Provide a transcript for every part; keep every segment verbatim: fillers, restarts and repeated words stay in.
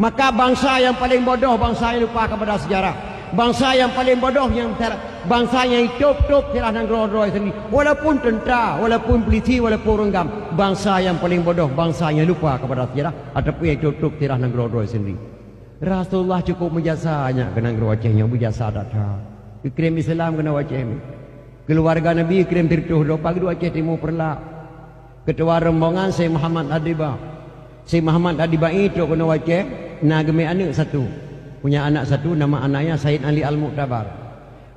Maka bansa nyang paleng bodoh, bansa nyang lupa kepada sejarah. Bansa nyang paleng bodoh, nyang ter-, bansa nyang itôb-tôb sirah nanggroe droe sendiri. Walaupun tentara, walaupun polisi, walaupun ureuëng GAM, bansa nyang paleng bodoh, bansa nyang lupa kepada sejarah ataupun nyang itôb-tôb sirah nanggroe droe sendiri. Rasulullah cukup meujasa nyak keu nanggroe Aceh nyoe, meujasa that-that. Geukirém Islam keunoe Aceh nyoe. Keuluwarga Nabi geukirém sireutôh droe, pageue duek Aceh Timu Peureulak. Keutua rombongan Syekh Muhammad Adiba. Syekh Muhammad Adibai trok keunoe Aceh, na geumé aneuëk satu. Punya anak satu, nama anaknya Said Ali Al-Mu'tabar.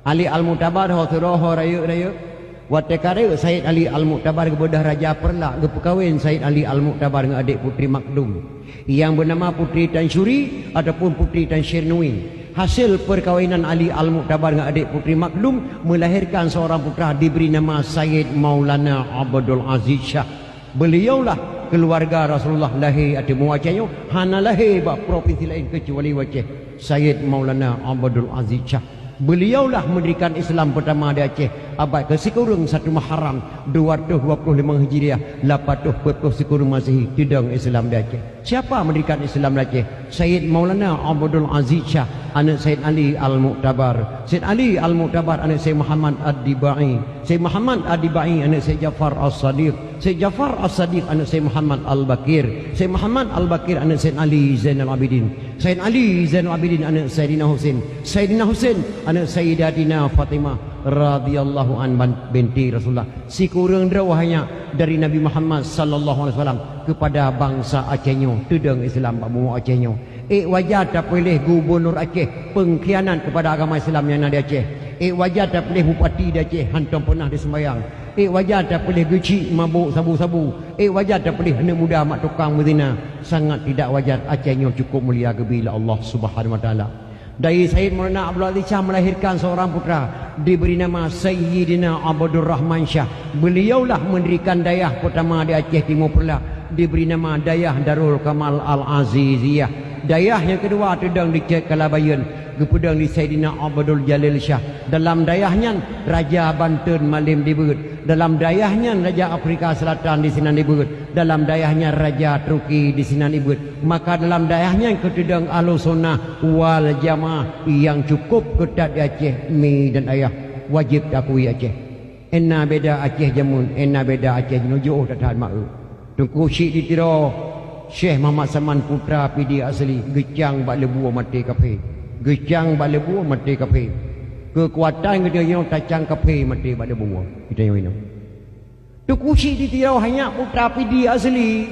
Ali Al-Mu'tabar ho sidroe ho rayeuk-rayeuk. Watée ka rayeuk, Said Ali Al-Mu'tabar geubeudôh Raja Peureulak, geupeukawen Said Ali Al-Mu'tabar ngon adék Putri Makdum, nyang beunama Putri Tansyuri ataupun Putri Tansyirnui. Hasil peukawinan Ali Al-Mu'tabar ngon adék Putri Makdum meulahirkan seorang putra diberi nama Sayyid Maulana Abdul Aziz Syah. Beuliaulah keuluwarga Rasulullah lahé ateueh mua Aceh nyoe, hana lahé bak propinsi laén keucuali Aceh, Sayyid Maulana Abdul Aziz Syah. Beuliaulah meundirikan Islam peutama di Aceh, abad keusikureueng satu Muharram dua ratus dua puluh lima Hijriah, lapan ratus empat puluh sikureueng Masehi, teudong Islam di Aceh. Siapa meundirikan Islam di Aceh? Sayyid Maulana Abdul Aziz Syah, aneuëk Sayyid Ali Al-Mu'tabar. Sayyid Ali Al-Mu'tabar, aneuëk Sayyid Muhammad Ad-Dibai. Sayyid Muhammad Ad-Dibai, aneuëk Sayyid Ja'far As-Sadiq. Sayyid Ja'far As-Sadiq, aneuëk Sayyid Muhammad Al-Baqir. Sayyid Muhammad Al-Baqir, aneuëk Sayyid Ali Zainal Abidin. Sayyid Ali Zainal Abidin, aneuëk Sayyidina Husain. Sayyidina Husain, aneuëk Sayyidatina Fatimah radhiyallahu an, binti Rasulullah. Sikureueng droe hanya dari Nabi Muhammad sallallahu alaihi wasallam kepada bansa Aceh nyoe, teudong Islam bak bumoe Aceh nyoe. Ék wajar tapiléh gubunur Aceh peungkhianat kepada agama Islam nyang na di Aceh. Ék wajar tapiléh bupati di Aceh hantom peunah diseumbayang. Ék wajar tapiléh geuchik mabôk sabu-sabu. Ék wajar tapiléh aneuëk muda mak tukang meuzina. Sangat tidak wajar. Aceh nyoe cukup mulia geubi lé Allah Subhanahu wa Taala. Dari Sayyid Maulana Abdul Aziz Syah melahirkan seorang putra, diberi nama Sayyidina Abdul Rahman Syah. Beliaulah mendirikan dayah pertama di Aceh Timur Peureulak, diberi nama Dayah Darul Kamal Al-Aziziyah. Dayah nyang keudua teudong di Cot Kalabayeuen, geupeudong di Sayyidina Abdul Jalil Syah. Dalam dayah nyan, Raja Banten malém dibeuet. Dalam dayah nyan, Raja Afrika Selatan disinan dibeuet. Dalam dayah nyan, Raja Turki disinan dibeuet. Maka dalam dayah nyan keuh teudong Ahlussunnah wal Jamaah nyang cukup keutat di Aceh, mi dan ayah, wajéb taakui Aceh. Hana beda Aceh jameun, hana beda Aceh jinoe, jiôh that-that meu'eu. Teungku Chik di Tiro, Syekh Muhammad Saman, putra Pidie asli, geucang bak leubue maté kafé. Geucang bak leubue maté kafé. Keukuatan geutanyoe nyoe tacang kafé maté bak leubue. Geutanyoe nyoe. Teungku Chik di Tiro hanya putra Pidie asli.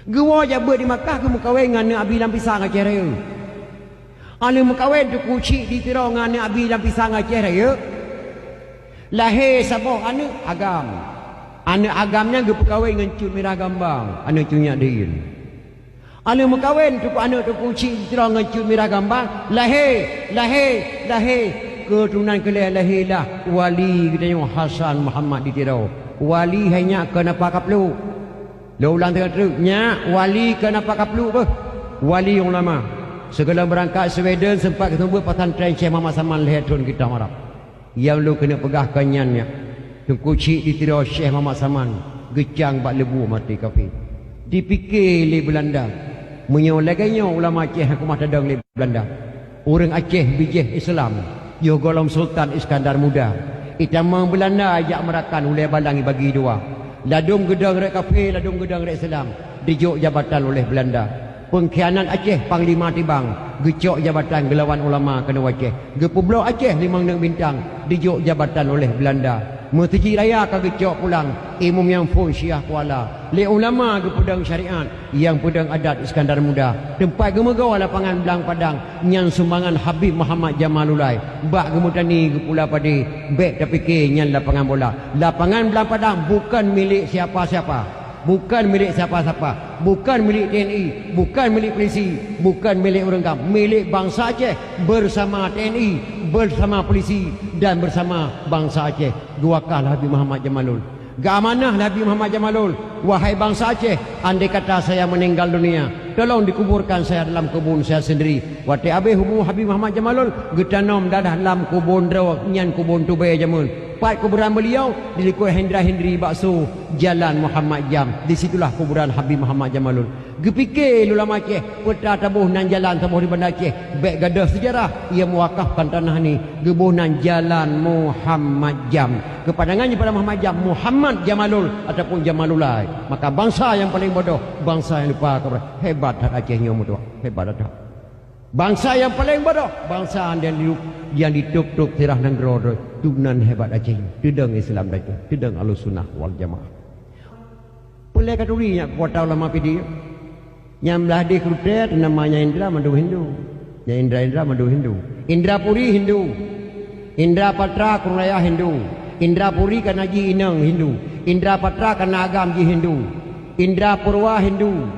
Geuwoe jak beuet di Makkah, geumeukawen ngon aneuk Abi Lam Pisang Aceh Rayeuk. Aleuh meukawen Teungku Chik di Tiro ngon aneuk Abi Lam Pisang Aceh Rayeuk, lahé saboh aneuk agam. Aneuk agam nyan geupeukawen ngon Cut Mirah Gambang, aneuk Cut Nyak Dien. Aleuh meukawen Teungku, aneuk Teungku Chik di Tiro ngon Cut Mirah Gambang, lahé, lahé, lahé keuturonan keu lhèe, lahé lah wali geutanyoe Hasan Muhammad di Tiro. Wali hai nyak keu napa kapluek. Lôn ulang teuk-teuk, nyak wali keu napa kapluek beuh. Wali ulama. Sigohlom beurangkat Sweden seumpat geuseumeubeuet pesantren Syekh Muhammad Saman lhèe thon kitab Arab. Nyang lôn keuneuk peugah kon nyan nyak, Teungku Chik di Tiro Syekh Muhammad Saman geucang bak leubue maté kafé. Dipike lé Beulanda, meunyoe lagèe nyoe ulama Aceh hana keumah tadong lé Beulanda, ureuëng Aceh bijéh Islam yoh gohlom Sultan Iskandar Muda. Itamong Beulanda jak meurakan ulèe balang ibagi dua. Ladôm geudong rot kafé, ladôm geudong rot Islam, dijok jabatan oleh Beulanda. Peungkhianat Aceh, Panglima Tibang, geucok jabatan geulawan ulama keunoe Aceh. Geupeubloe Aceh limong neuk bintang, dijok jabatan oleh Beulanda. Meuseujid raya ka geucok pulang, imum nyang phon Syiah Kuala. Lé ulama geupeudong syariat, nyang peudong adat Iskandar Muda. Teumpat geumeugoe lapangan Blang Padang, nyan sumbangan Habib Muhammad Jamalullail. Bak geumeutani geupula padé, bèk tapike nyan lapangan bola. Lapangan Blang Padang bukon milék siapa-siapa. Bukan milik siapa-siapa, bukan milik T N I, bukan milik polisi, bukan milik ureuëng GAM, milik bansa Aceh bersama T N I, bersama polisi dan bersama bansa Aceh. Geuwakah lé Habib Muhammad Jamalul. Geuamanah lé Habib Muhammad Jamalul, "Wahai bansa Aceh, andai kata saya meninggal dunia, tolong dikuburkan saya dalam kebun saya sendiri." Watée habéh umu Habib Muhammad Jamalul, geutanom dadah lam kebun droe nyan, kebun tubée jameun. Pat kuburan beliau, di likot Hendra Hindri bakso Jalan Muhammad Jam. Di situlah kuburan Habib Muhammad Jamalul. Geupike lé ulama Aceh, peue ta taboh nan jalan saboh di Banda Aceh, bék gadôh seujarah, ia meuwakafkan tanah ni, geuboh nan Jalan Muhammad Jam. Geupandangan daripada Muhammad Jam, Muhammad Jamalul ataupun Jamalulai. Maka bansa nyang paleng bodoh, bansa nyang lupa kepada. Hebat that Aceh nyoe meutuah, hebat that. Bansa nyang paleng bodoh, bansa nyang di, nyang ditôb-tôb sirah nanggroe droe. Tunan hebat Aceh nyoe, teudong Islam Aceh, teudong Ahlussunnah wal Jamaah. Peue lé ka turi nyak keukuatan ulama Pidie? Nyang blah deh keurutée teunama Nyan Indra mandum Hindu. Nyan Indra-Indra mandum Hindu. Indra Puri Hindu. Indra Patra Krueng Raya Hindu. Indra Puri kana jih inong Hindu. Indra Patra kana agam jih Hindu. Indra Purwa Hindu.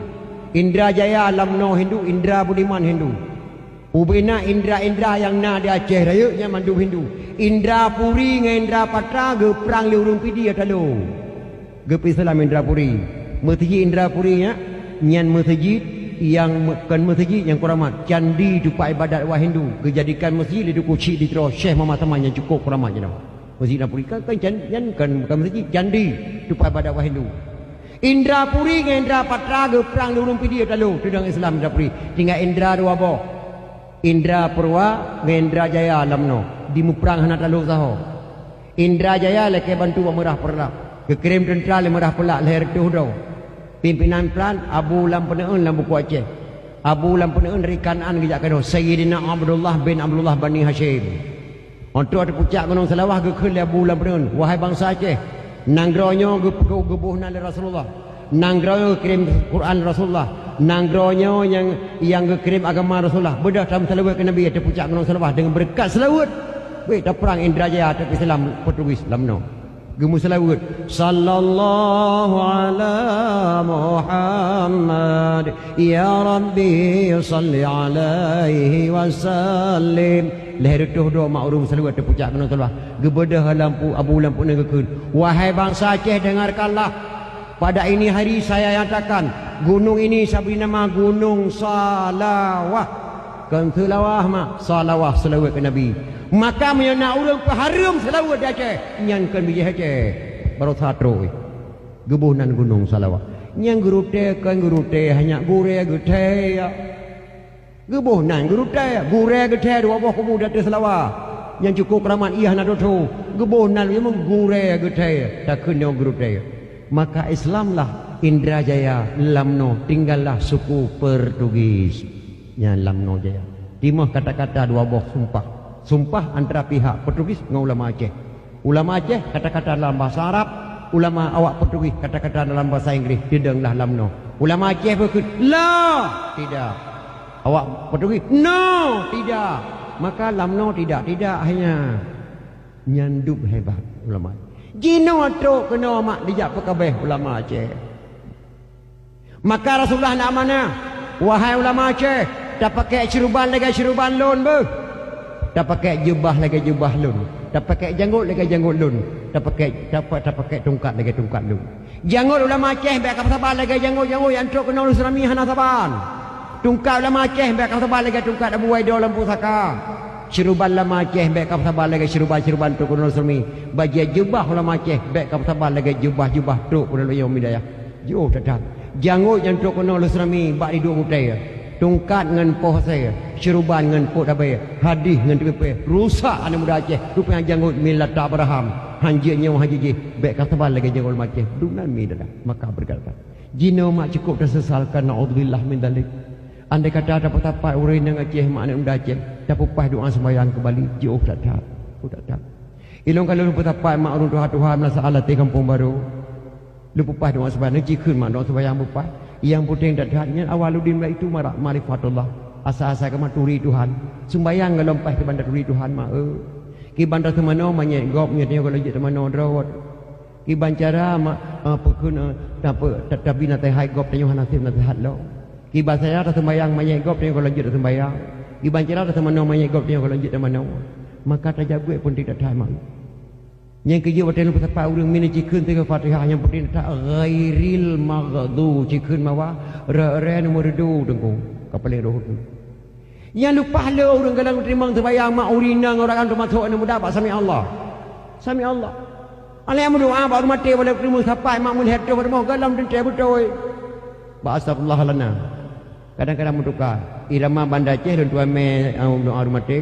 Indra Jaya Lamno Hindu. Indra Budiman Hindu. Ubena indra-indra nyang na di Aceh Rayeuk nyan mandum Hindu. Indra Puri ngon Indra Patra geuprang lé ureuëng Pidie talo. Geupeuislam Indra Puri. Meuseujid Indra Puri nyan, nyan meuseujid nyang me-, kon meuseujid nyang keuramat. Candi tupat iébadat ureuëng Hindu geujadikan meuseujid lé Teungku Chik di Tiro Syekh Muhammad Saman nyang cukôp keuramat jinoe. Meuseujid Indra Puri kan, kan can-, nyan kon bukan meuseujid, candi tupat iébadat ureuëng Hindu. Indra Puri ngon Indra Patra geuprang lé ureuëng Pidie talo, teudong Islam Indra Puri. Tinggai indra dua boh. Indra Purwa ngon Indra Jaya Lamno, dimuprang hana talo saho. Indra Jaya lakée bantu bak Meurah Peurlak, geukirém teuntra lé Meurah Peurlak lhée reutôh droe. Pimpinan plan Abu Lam Peuneuen lam buku Aceh. Abu Lam Peuneuen dari Kanaan geujak keunoe, Sayyidina Abdullah bin Abdullah Bani Hasyim. Óh trôk di pucak Gunong Seulawah geukheun lé Abu Lam Peuneuen, "Wahai bansa Aceh, nanggroe nyoe geupeugah geuboh nan lé Rasulullah. Nanggroe nyoe geukirém Quran Rasulullah. Nanggroe nyoe nyang, nyang geukirém agama Rasulullah. Beudôh tameuseulaweuet keu Nabi ateueh pucak Gunong Seulawah deungon beureukat seulaweuet. Bék taprang Indra Jaya ateueh Islam Portugis Lamno." Geumeuseulaweuet, "Sallallahu ala Muhammad, ya Rabbi salli alaihi wasallim." Lhée reutôh droe mak ureuëng meuseulaweuet ateueh pucak Gunong Seulawah. Geubeudôh lam pu-, Abu Lam Peuneuen geukheun, "Wahai bansa Aceh, dengarkanlah! Pada ini hari saya nyatakan, gunung ini saya beri nama Gunong Salawah." Kon Seulawah mak, Salawah seulaweuet keu Nabi. Maka meunyoe na ureuëng peuhareuem seulaweuet di Aceh, nyan kon bijéh Aceh. Baroesa trok, eh. Geuboh nan Gunong Salawah. Nyang geurutée kon geurutée, hanya gurée geuthée, ya. Geuboh nan geurutée, gurée geuthée dua boh kubu di ateueh Seulawah. Nyang cukôp keuramat, ié hana tho-tho. Geuboh nan limong gurée geuthée, takheun nyoe geurutée. Maka Islamlah Indra Jaya Lamno, tinggallah suku Portugis. Nyan Lamno Jaya. Timoh kata-kata dua boh sumpah. Sumpah antara pihak Portugis ngon ulama Aceh. Ulama Aceh kata-kata dalam bahasa Arab, ulama awak Portugis kata-kata dalam bahasa Inggris, teudonglah Lamno. Ulama Aceh beukheun, "La, tidak." Awak Portugis, "No, tidak." Maka Lamno tidak, tidak hanya. Nyan dub hebat ulama. Jinoe trok keunoe mak dijak peukabeh ulama Aceh. Maka Rasulullah na amanah, "Wahai ulama Aceh, tapakék syeuruban lagée syeuruban lôn beuh. Tapakék jeubah lagée jeubah lôn. Tapakék janggot lagée janggot lôn. Tapakék, tapa-, tapakék tungkat lagée tungkat lôn." Janggot ulama Aceh bék ka saban lagée janggot-janggot nyang trok keunoe lôn seurami hana saban. Tungkat ulama Aceh bék ka saban lagée tungkat Abu Waido lam pusaka. Syeuruban ulama Aceh bék ka saban lagée syeuruban-syeuruban trok keunoe lôn seurami. Bajée jeubah ulama Aceh bék ka saban lagée jeubah-jeubah trok keunoe lôn hidayah. Jiôh that-that. Janggot nyang trok keunoe lôn seurami bak diduek gutée. Tungkat ngon poh asée, syeuruban ngon pot abée, hadih ngon teupée, rusak aneuk muda Aceh, rupanya janggot milat Abraham, hanjeuet nyoe hanjeuet jih, bék ka saban lagée janggot ulama Aceh, dunan mi dadah, maka beureukat-reukat. Jinoe mak cukôp taseusal ka, naudzubillah min dzalik. Andai kata tapat-tapat ureuëng nyang Aceh mak aneuk muda Aceh, tapeupah doá seumayang keu Bali, jiôh that-that, jiôh that-that. Ilôn ka lôn peutapat mak ureuëng tuha-tuha meunasah alat di Kampung Baro. Lôn peupah doá seumayang, neuci kheun mak doá seumayang beupah. Nyang peunteng that-that nyan awaludin bak itu mara-, marifatullah. Asa-asa keumat turi Tuhan. Seumayang golom paih kiban taturi Tuhan mak, eh. Kiban taseumanoe manyét gob nyoe tanyoe golom jeuet seumanoe droe. Kiban cara mak, eh, peukheun, eh, tape-, ta-, tabi naseuhat gob tanyoe hana sép naseuhat lom. Kiban cara taseumayang manyét gob tanyoe golom jeuet taseumayang. Kiban cara taseumanoe manyét gob tanyoe golom jeuet tamanoe. Maka tajak buet peunteng that-that mak. Nyang keujeuet watée lôn peusapat ureuëng mina ci kheun sigoe Fatihah nyang peunteng that ghairil maghdu ci kheun mawa re-re neumeureudu teungku ka paleng roh. Nyang leupah le ureuëng galak teurimong seumayang mak ureuëng inong ureuëng agam teumasok aneuk muda bak sami Allah. Sami Allah. Alah nyang meudoa bak ureuëng maté, walau keuneuk meusapat mak meulhèe troh bak rumoh, gohlom teuntèe beutôi. Bak astagfirullah lana. Kadang-kadang meutuka. Irama Banda Aceh lôn tuan mé, ah, doa ureuëng maté.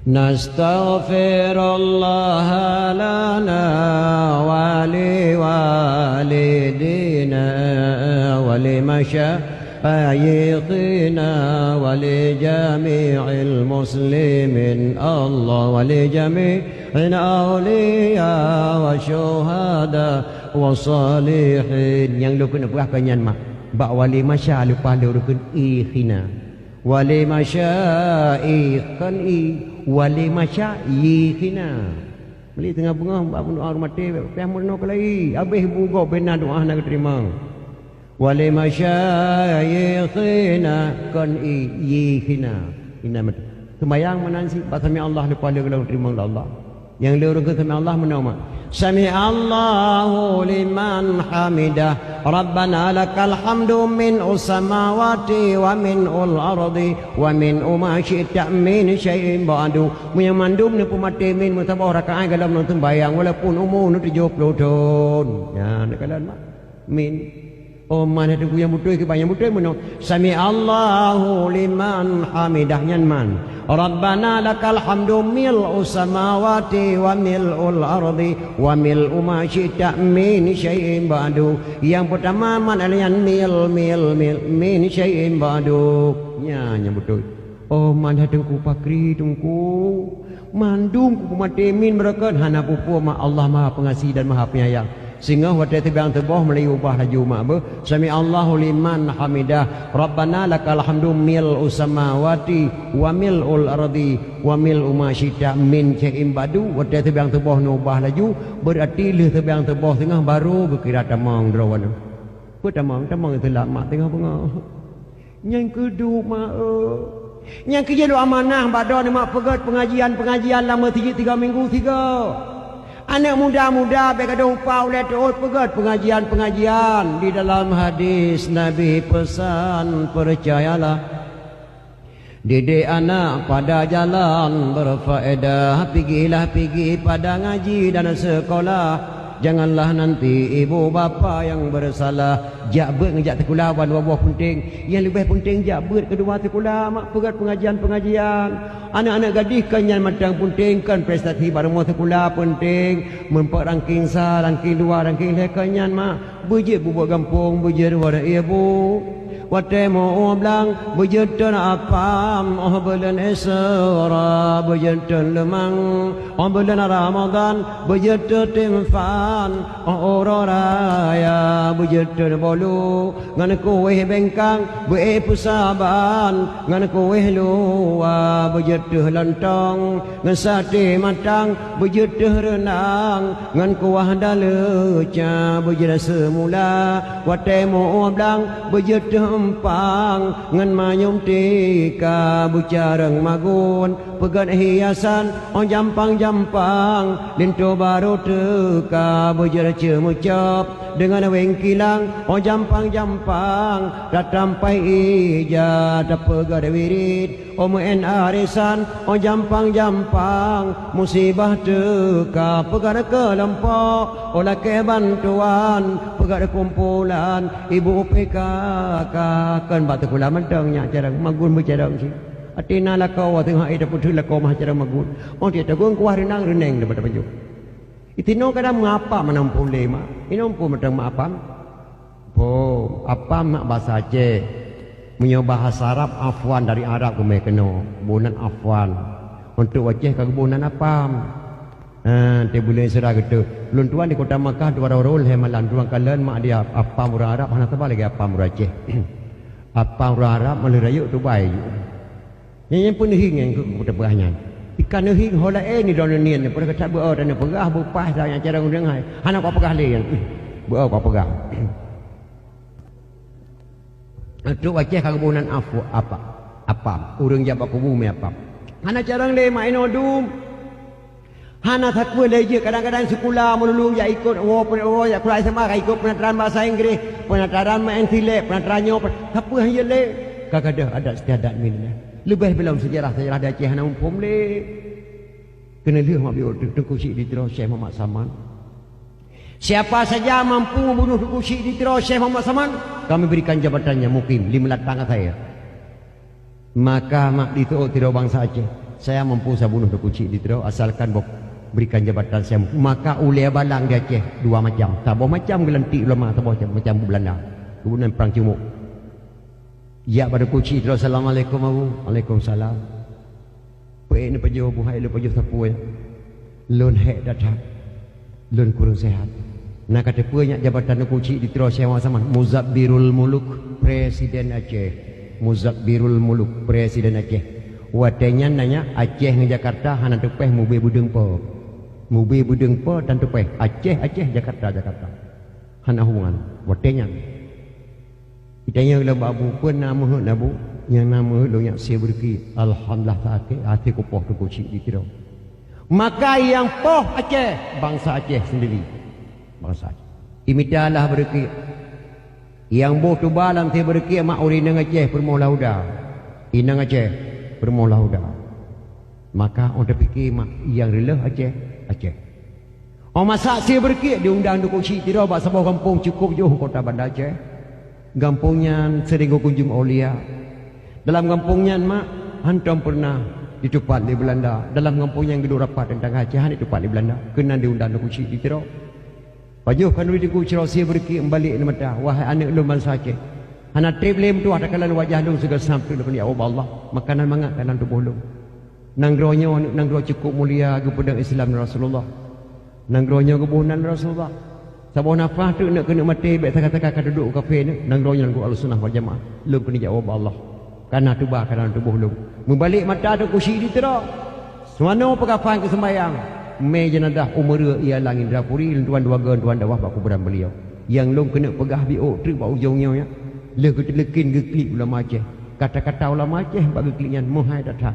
Nastaghfirullah lana wa li walidina wa li masyayikhina wa li jami'il muslimin Allah wa li jami'il auliya wa syuhada wa salihin. Nyang lôn keuneuk peugah keu nyan mak. Bak wali masya leupah lôn kheun ikhina. Wali masya i kan i. Wali masya yikhina. Meli teungoh beungoh bak meudoa ureuëng maté, piah meurunoe keulai. Habéh bu gob bena doa hana geuteurimong. Wali masyayikhina kon i yikhina. Ina mat-, seumayang meunan cit bak sami Allah leupah lé gohlom teurimong lé Allah. Nyang lé ureuëng kheun sami Allah meunoe mak. Sami Allahu liman hamidah. Rabbana lakal hamdu min usamawati wa min ul ardi wa min uma syi'ta min syai'in ba'du. Meunyoe mandum neupeumaté min meusaboh rakaat gohlom ngon seumayang walaupun umu neutujoh ploh thon. Nyan neukalon mak. Min. Oh man, hai Teungku nyang beutôi kiban nyang beutôi meunoe. Sami Allahu liman hamidah nyan man. Rabbana lakal hamdu mil'us samawati wa mil'ul ardi wa mil'u ma syi'ta min syai'in ba'du. Nyang peutama man nyan mil, mil, mil, min syai'in ba'du. Nyan nyang beutôi. Oh man, hai Teungku pakri, Teungku. Mandum kupeumaté min beureukat hana peue-peue mak Allah Maha Peungasih dan Maha Penyayang. Singoh watée teubiang teuboh meulayeue ubah laju mak beuh. Sami Allahu liman hamidah. Rabbana lakal hamdu mil'us samawati wa mil'ul ardi wa mil'u ma syi'ta min syai'in ba'du. Watée teubiang teuboh neuubah laju, beurati lheueh teubiang teuboh singoh barô geukira tamong droe nyoe. Peue tamong? Tamong teulat mak teungoh beungoh. Nyang keuduek ma-, eh. Nyang keujeuet lôn amanah bak droeneuh mak peugét peungajian-peungajian lam meuseujid tiga minggu sigoe. Aneuëk muda-muda bék gadôh upa ulée teuôt peugét peungajian-peungajian. Di dalam hadis Nabi peusan, "Peucayalah, didik anak pada jalan berfaedah, pigilah pigi pada ngaji dan sekolah." Janganlah nanti ibu bapa nyang beusalah. Jak beuet ngon jak sikula ban dua boh peunteng. Nyang leubeh peunteng jak beuet keudua sikula mak peugét peungajian-peungajian. Aneuëk-aneuëk gadih kon nyan mantong peunteng, kon prestasi bak rumoh sikula peunteng. Meupat ranking sa, ranking dua, ranking lhée kon nyan mak. Beujeuet bubuk gampông, beujeuet waréh ié bu. Watée meu-ueh blang, beujeuet thon apam, óh buleuen Isra, beujeuet thon leumang, óh buleuen Ramadhan, beujeuet thon timphan, óh uroe raya, beujeuet thon bolu, ngon kueh bengkang, beu-ék peusaban, ngon kueh luwa, beujeuet thon lontong, ngon saté matang, beujeuet thon reunang, ngon kuah daleuca, beujeuet seumula, watée meu-ueh blang, beujeuet thon eumpang, ngon manyum tika, beucarông magun, peugét hiasan, óh jampang-jampang, linto barô teuka, beujeuet ceumeucöb, deungon wéng kilang, óh jampang-jampang, tatampai ija, tapeugét wirit, óh meu'én arisan, óh jampang-jampang, musibah teuka, peugét keulompok, óh lakée bantuan, peugét kumpulan, ibu P K K, kon bak sikula mantong nyak carông, magun beucarông cit. Até na lakoe teungoh éh tapeuteue lakoe mah carông magun. Óh tiep tagun kuah reunang reuneng dapat tapajoh. Itinoe kadang meuapam meunan phon lé mak. Inong phon mantong meuapam. Phon, apam mak basa Aceh. Meunyoe bahasa Arab, afwan dari Arab geumé keunoe. Boh nan afwan. Untuk Aceh ka geuboh nan apam. Ha, teuh buleuen sira geutoh. Lôn tuan di kota Makkah dua roh lhée malam, tuan kalon mak di apam ureuëng Arab hana saba lagée apam ureuëng Aceh. Apam ureuëng Arab meulheueh rayeuk tubai. Nyan nyang peuneuhi nyan keu kupeugah nyan. Ikan neuhi ho laén ni droeneuh nyan, peue kata beu-o taneuh peugah, beupaih sa nyang carông ureuëng hai. Hana kupeugah lé nyan. Beu-o kupeugah. Trok Aceh ka geuboh nan afu-, apa? Apam. Ureuëng jak bak kubu mé apam. Hana carông lé mak inoe dum. Hana sapeue lé jeuet, kadang-kadang sikula meululu jak ikot, woe pe-, woe jak sikula S M A ka ikot peunataran bahasa Inggréh, peunataran maén silek, peunataran nyoe, pe-, sapeue han jeuet lé. Ka gadôh adat istiadat minah. Leubeh bilom seujarah-seujarah di Aceh hana muphom lé. Keuneulheueh mak biôk Teungku Chik di Tiro Syekh Muhammad Saman. Siapa saja mampu membunuh Teungku Chik di Tiro Syekh Muhammad Saman, kami berikan jabatannya mukim lima latang asai. Maka mak di Tiro, Tiro bangsa Aceh, saya mampu saya bunuh Teungku Chik di Tiro, asalkan boh berikan jabatan saya. Maka ulée balang di Aceh dua macam. Saboh macam geulantik ulama, saboh macam Belanda. Kemudian perang cumuk. Jak bak Teungku Chik di Tiro, "Assalamualaikum, Abu." "Waalaikumsalam." "Peue neupajoh buhai lôn pajoh sapeue nyan? Lôn hék that-that. Lôn kureueng seuhat." "Na ka teupeue nyak jabatan Teungku Chik di Tiro Syekh Muhammad Saman?" "Muzabbirul Muluk, Presiden Aceh." "Muzabbirul Muluk, Presiden Aceh." Watée nyan na nyak Aceh ngon Jakarta hana teupéh mubé beudeueng po. Mubé beudeueng po tan teupéh. Aceh, Aceh, Jakarta, Jakarta. Hana hubungan. Watée nyan. Itanyong lé Abu, "Peue na meuheuet, Abu?" "Nyang na meuheuet lôn nyak sie beureuki." "Alhamdulillah, sakét hati kupoh Teungku Chik di Tiro." Maka nyang poh Aceh, bangsa Aceh sendiri. Bangsa Aceh. Imita lah beureuki. Nyang boh tuba lam sie beureuki mak ureueng inong Aceh peurumoh Lahuda. Inong Aceh peurumoh Lahuda. Maka ôn teupike mak nyang reuloh Aceh, Aceh. Ôn masak sie beureuki diundang Teungku Chik di Tiro bak saboh gampông cukôp jiôh kota Banda Aceh. Gampông nyan seuring geukunjong aulia. Dalam gampông nyan mak hantom peureunah ditupat lé Belanda. Dalam gampông nyan geuduek rapat teuntang Aceh hana ditupat lé Belanda. Keunan diundang Teungku Chik di Tiro. Pajoh khanuri Teungku Chik di Tiro sie beureuki meubalek neumata, "Wahai aneuëk lôn bansa Aceh, hana treb lé meutuah takalon wajah lôn sigoe sam teuk lôn keuneuk jak ubak Allah. Makanan mangat ka lam tuboh lôn." Nanggroe nyoe aneuëk nanggroe cukôp mulia geupeudong Islam lé Rasulullah. Nanggroe nyoe geuboh nan lé Rasulullah. Saboh nafah teuk neuk keuneuk maté bék saka-saka ka duduek u kafé neuk. Nanggroe nyoe nanggroe Ahlussunnah wal Jamaah. Lôn keuneuk jak ubak Allah. Kana tuba ka lam tuboh lôn. Meubalek mata Teungku Chik di Tiro. Seumanoe peukafan keu seumbahyang. Mé jeunazah u Meureu ia lam Indrapuri, lôn tuan dua goe tuan dakwah bak kuburan beliau. Nyang lôn keuneuk peugah biôh treuk bak ujong nyoe nyan. Lheueh geuteuleukin geuklik ulama Aceh. Kata-kata ulama Aceh bak geuklik nyan meuhai that-that.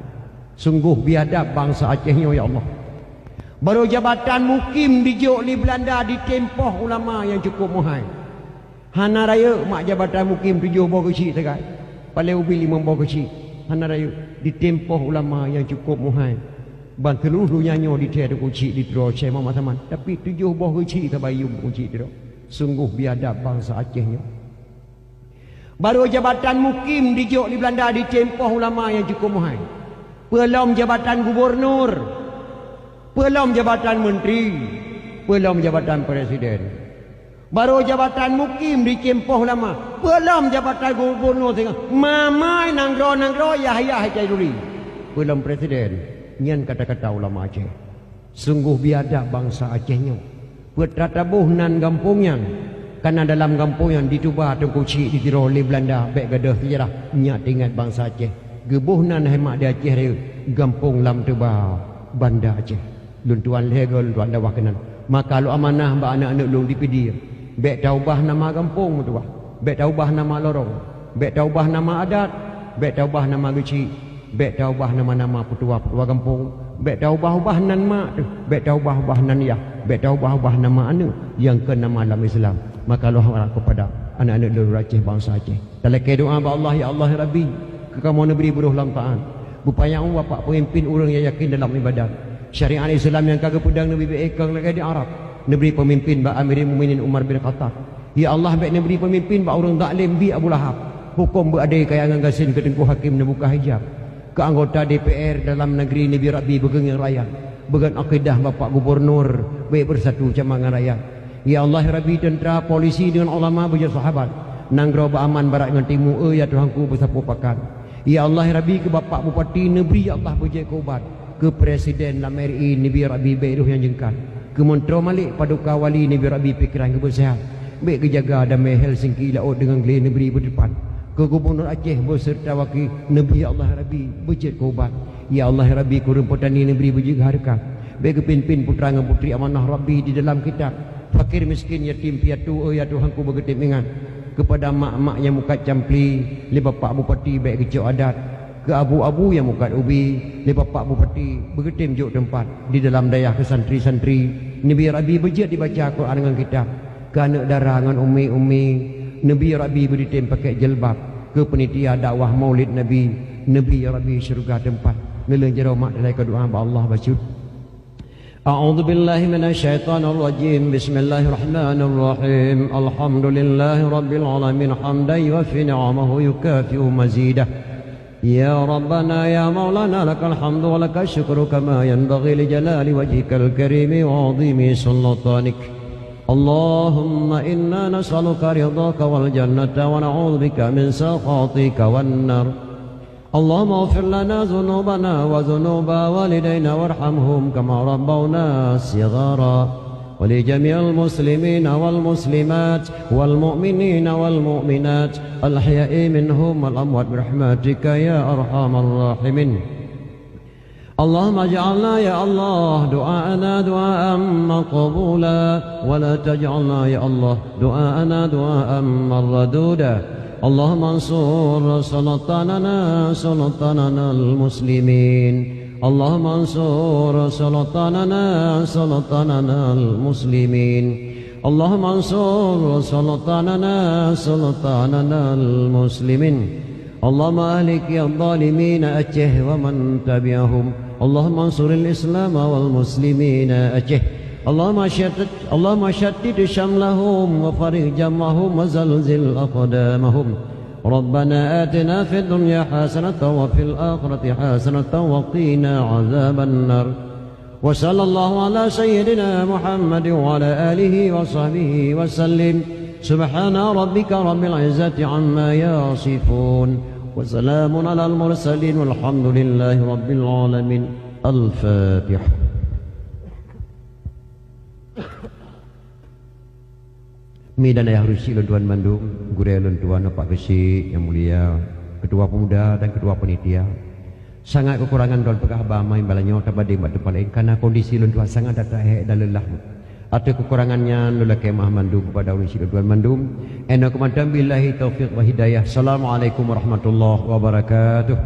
Sunggoh biadab bansa Aceh nyoe, ya Allah. Barô jabatan mukim dijok lé Beulanda ditimpoh ulama nyang cukôp meuhai. Hana rayeuk mak jabatan mukim tujoh boh keuchik sagai, paléng ubit limong boh keuchik. Hana rayeuk ditimpoh ulama nyang cukôp meuhai. Ban seuluruh donya nyoe jithèe Teungku Chik di Tiro Syekh Muhammad Saman, tapi tujoh boh keuchik saban yum Teungku Chik di Tiro. Sunggoh biadab bansa Aceh nyoe. Barô jabatan mukim dijok lé Beulanda ditimpoh ulama nyang cukôp meuhai. Peulom jabatan gubunur, peulom jabatan menteri, peulom jabatan presiden. Barô jabatan mukim ditimpoh ulama, peulom jabatan gubunur singoh, mamai nanggroe-nanggroe yah-yah itai duri. Peulom presiden, nyan kata-kata ulama Aceh. Sunggoh biadab bansa Aceh nyoe. Peuet rata boh nan gampông nyan, kana dalam gampông nyan dituba Teungku Chik di Tiro lé Beulanda bék gadôh seujarah nyak teuingat bansa Aceh. Geuboh nan hai mak di Aceh Rayeuk, gampông Lam Teuba, Banda Aceh. Lôn tuan lhèe goe lôn tuan dakwah keunan. Maka lôn amanah bak aneuëk-aneuëk lôn di Pidie. Bék taubah nama gampông meutuwah. Bék taubah nama lorong. Bék taubah nama adat. Bék taubah nama geuchik. Bék taubah nama-nama peutuwa-peutuwa gampông. Bék taubah-ubah nan mak teuh. Bék taubah-ubah nan yah. Bék taubah-ubah nama aneuëk nyang kon nama lam Islam. Maka lôn harap keupada aneuëk-aneuëk lôn Aceh, bansa Aceh. Talakée doá bak Allah, "Ya Allah, ya Rabbi, keu kamoe neubri buroh lam taát. Beupanyang umu Bapak peumimpin ureuëng nyang yakin dalam ibadat. Syariat Islam nyang ka geupeudong neubri beuékong lagée di Arab. Neubri peumimpin bak Amirul Mukminin Umar bin Khattab. Ya Allah, bék neubri peumimpin bak ureuëng zalim bi Abu Lahab. Huköm beuadé kaya ngon gasien keu Teungku Hakim neubuka hijab. Keu anggota D P R dalam negeri neubri Rabbi beugeungieng rakyat. Beugon akidah Bapak Gubernur, bék beusatu sama ngon rakyat. Ya Allah, ya Rabbi, teuntra, polisi deungon ulama beujeuet sahabat. Nanggroe beuaman barat ngon timu, eu ya Tuhanku beusapeue pakat. Ya Allah, ya Rabbi, keu Bapak Bupati neubri, ya Allah, beujeuet keu ubat. Keu Presiden lam R I neubri Rabbi bék roh nyang jeungkat. Keu Meuntroe Malek Paduka Wali neubri Rabbi pikeran keu beuseuhat. Bék geujaga damé Helsinki laôt deungon glé neubri beuteupat. Keu Gubernur Aceh beuseureuta waki neubri, ya Allah, ya Rabbi, beujeuet keu ubat. Ya Allah, ya Rabbi, keu ureuëng peutani neubri beujeuet keu hareukat. Bék geupimpén putra ngon putri amanah Rabbi di dalam kitab. Fakir miskin, yatim piatu, eu ya Tuhanku, beugeutem ingat. Keupada mak-mak nyang mukat campli lé Bapak Bupati bék geucok adat. Keu abu-abu nyang mukat ubi lé Bapak Bupati beugeutem jok teumpat di dalam dayah keu santri-santri. Neubri Rabbi beujeuet dibaca Quran ngon kitab. Keu aneuëk dara ngon umi-umi neubri Rabbi beudeutem pakèk jilbab. Keu peunitia dakwah Maulid Nabi neubri Rabbi syeuruga teumpat. Neulheueh jaroe mak teuh lakée doá bak Allah bacut. أعوذ بالله من الشيطان الرجيم. بسم الله الرحمن الرحيم. الحمد لله رب العالمين، حمدا يوافي نعمه ويكافئ مزيده. يا ربنا يا مولانا، لك الحمد ولك الشكر كما ينبغي لجلال وجهك الكريم وعظيم سلطانك. اللهم إنا نسألك رضاك والجنة ونعوذ بك من سخطك والنار. اللهم اغفر لنا ذنوبنا وذنوب والدينا وارحمهم كما ربونا صغارا، ولجميع المسلمين والمسلمات والمؤمنين والمؤمنات الأحياء منهم والأموات برحمتك يا أرحم الراحمين. اللهم اجعلنا يا الله دعاءنا دعاء مقبولا، ولا تجعلنا يا الله دعاءنا دعاء مردودا. اللهم انصر سلطاننا سلطاننا المسلمين. اللهم انصر سلطاننا سلطاننا المسلمين. اللهم انصر سلطاننا سلطاننا المسلمين. اللهم أهلك يا الظالمين أتيه ومن تبعهم. اللهم انصر الإسلام والمسلمين أتيه. اللهم شتت، اللهم شتت شملهم وفرق جمعهم وزلزل أقدامهم. ربنا آتنا في الدنيا حسنة وفي الآخرة حسنة وقنا عذاب النار. وصلى الله على سيدنا محمد وعلى آله وصحبه وسلم. سبحان ربك رب العزة عما يصفون. وسلام على المرسلين والحمد لله رب العالمين. الفاتحة. Mi dan ayah rusi lôn tuan mandum, gurée lôn tuan Bapak Geuchik nyang mulia, Ketua Pemuda dan Ketua Panitia. Sangat keukurangan droe peugah haba, meunyoe tabandéng bak teumpat laén, karena kondisi lôn tuan sangat that-that hék dan leulah. Ateueh keukurangan nyan, lôn lakée meu'ah mandum keupada ayah rusi lôn tuan mandum. Inoe keumantöng, billahi taufiq wal hidayah. Assalamualaikum warahmatullahi wabarakatuh.